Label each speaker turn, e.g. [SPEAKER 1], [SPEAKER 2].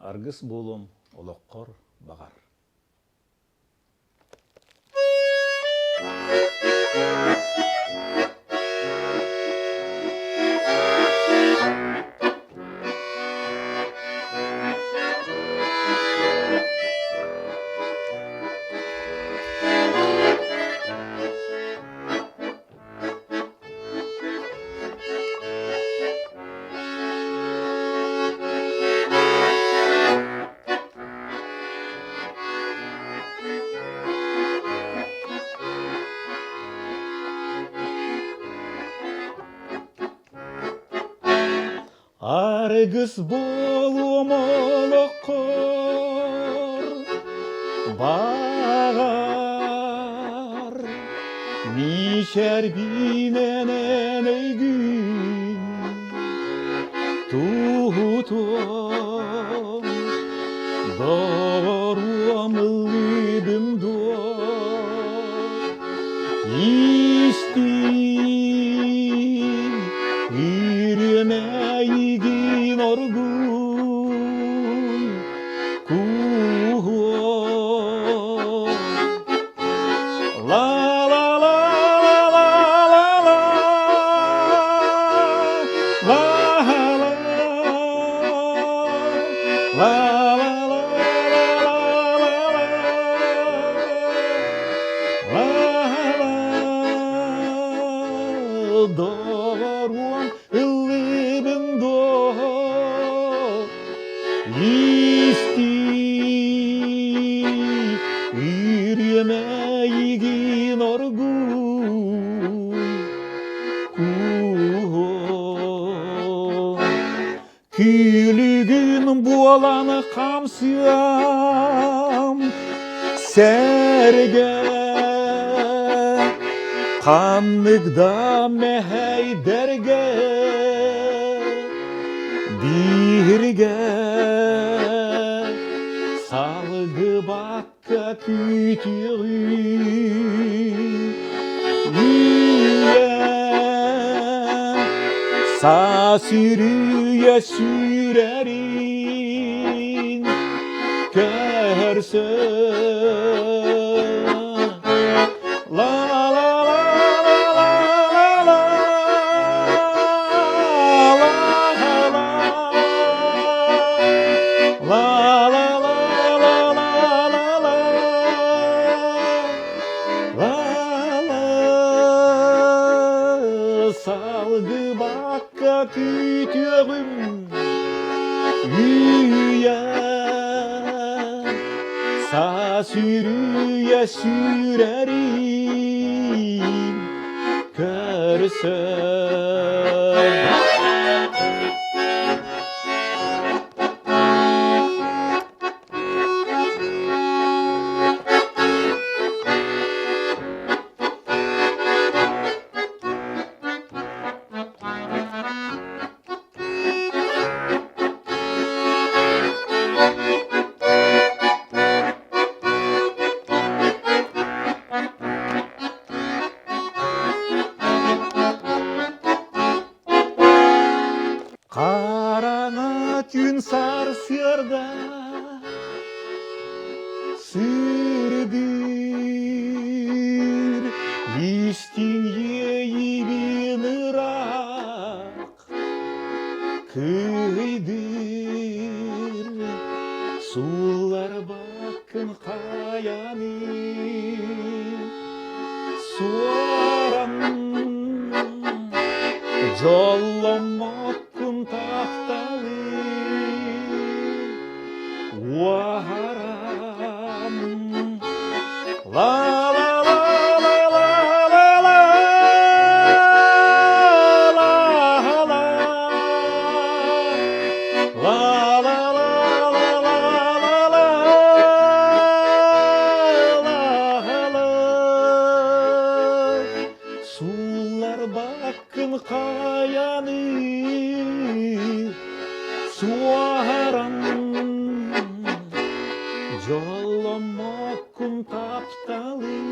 [SPEAKER 1] Аргыс буолуом олоххор баҕар. Аргыс буолуом олоххор баҕар Мичэрбинэн өйгүн туһутуом Доҕоруом ыллыыбын дуо Истиий Үрүмэйигин оргууй кууһуо Ла ла ла ла ла ла ла ла ла ла ла ла ла ла Доҕоруом ыллыыбын дуо Истиий Үрүмэйигин оргууй кууһуо Күлүгүн буолан хамсыам сэргэ Ханнык да мэһэйдэргэ бииргэ Салгыбакка күүтүөҕүм Үйэ саас үрүйэ сүүрэрин көрсө La la la la la la la la la la la la la la la la la Салгыбакка күүтүөҕүм Үйэ Саас үрүйэ сүүрэрин көрсөн. Хараҥа түүн сарсыарда сырдыыр истиҥ иэйиибин ыраах Кыйдыыр суулларбаккын хайаны суоран дьолломмоккун тапталы уоһаран ла ла ла ла ла ла ла ла ла ла ла ла ла ла ла ла ла Суулларбаккын хайаны суоһаран Дьолломмоккун тапталы.